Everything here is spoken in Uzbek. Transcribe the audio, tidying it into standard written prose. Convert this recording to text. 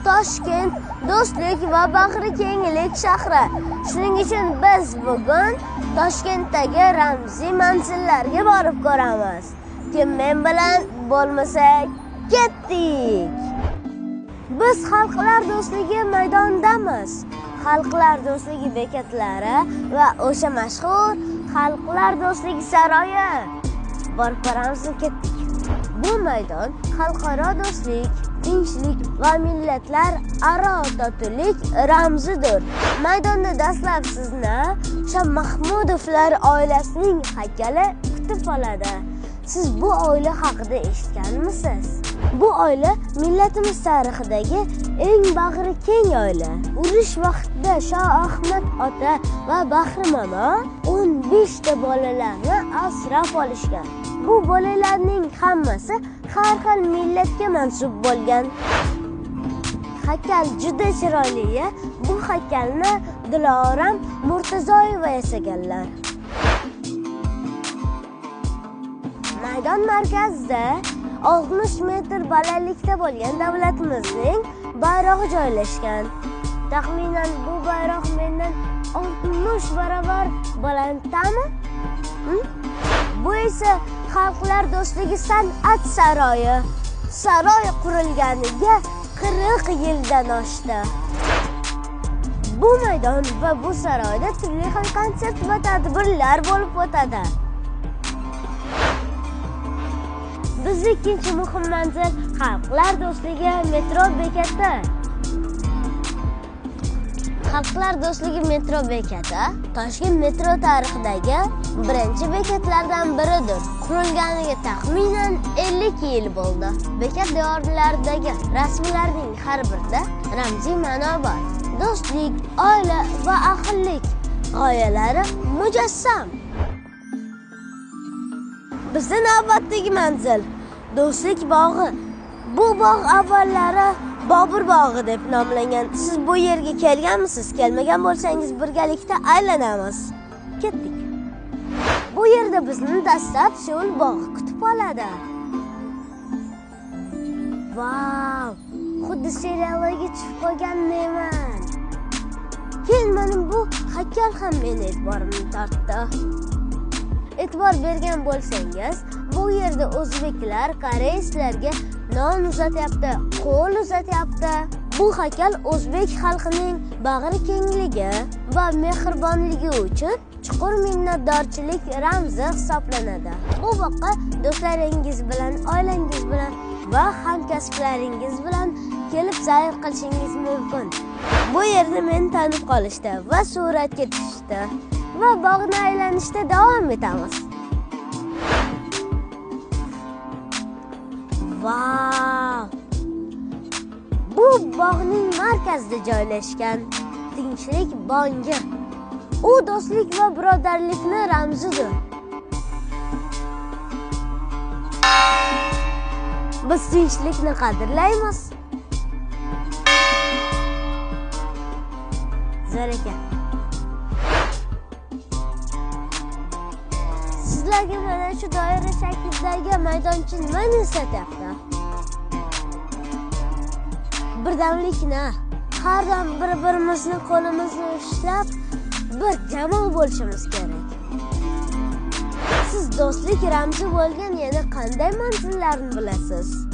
Toshkent do'stlik va bag'ri kenglik shahri. Shuning uchun biz bugun Toshkentdagi ramziy manzillarga borib ko'ramiz. Kim men bilan bo'lmasa, ketdik. Biz Xalqlar do'stligi maydonidamiz. Xalqlar do'stligi bekatlari va o'sha mashhur Xalqlar do'stligi saroyi. Borib ko'ramizmi, ketdik. Bu maydon xalqaro do'stlik, tinchlik va millatlar aro totuvlik ramzidir. Maydonda dastlab sizni Shahmahmudovlar oilasining haykali kutib oladi. Siz bu oila haqida eshitganmisiz? Bu oila millatimiz tarixidagi eng bag'ri keng oila. Urush vaqtida Shoh Ahmad ota va Bahri momo 15 ta bolalarni asrab olishgan. Bu bolalarning hammasi har xil millatga mansub bo'lgan. Haykal juda chiroyli. Bu haykalni Diloram Murtazoyeva yasaganlar. Maydon markazida 60 metr balandlikda bo'lgan davlatimizning bayrog'i joylashgan. Taxminan bu bayroq mendan 60 barobar balanddami? Bu esa Xalqlar do'stligi san'at saroyi. Saroy qurilganiga 40 yildan oshdi. Bu maydon va bu saroyda turli xil konsert va tadbirlar bo'lib o'tadi. Bizning ikkinchi muhim manzil Xalqlar do'stligi metro bekati. Xalqlar do'stligi metro bekati Toshkent metro tarixidagi birinchi bekatlardan biridir. Qurilganiga taxminan 50 yil bo'ldi. Bekat devorlaridagi rasmlarning har birida ramziy ma'no bor. Do'stlik, oila va ahillik g'oyalari mujassam. Bizning navbatdagi manzil Do'stlik bog'i. Bu bog' avvallari Bobur bog'i deb nomlangan. Siz bu yerga kelganmisiz? Kelmagan bo'lsangiz birgalikda aylanamiz. Ketdik. Bu yerda bizni dastlab Seul bog'i kutib oladi. Vau! Xuddi seriallarga tushib qolgandayman. Keyin mana bu haykal ham meni e'tiborimni tortdi. E'tibor bergan bo'lsangiz, bu yerda o'zbeklar koreyslarga non uzatyapti, qo'l uzatyapti. Bu haykal o'zbek xalqining bag'ri kengligi va mehribonligi uchun chuqur minnatdorchilik ramzi hisoblanadi. Bu boqqa do'stlaringiz bilan, oilangiz bilan va hamkasblaringiz bilan kelib sayr qilishingiz mumkin. Bu yerda meni tanib qolishdi va suratga tushishdi va bog'ni aylanishda davom etamiz. Vau! Bu bog'ning markazida joylashgan Tinchlik bongi. U do'stlik va birodarlikni ramzidir. Biz tinchlikni qadrlaymiz. Zo'r ekan. Sizlarga mana shu doira shaklidagi maydoncha nimani eslatyapti? Birdamlikni, har doim bir-birimizni qo'limizni ushlab bir jamoa bo'lishimiz kerak. Siz do'stlik ramzi bo'lgan yana qanday manzillarni bilasiz?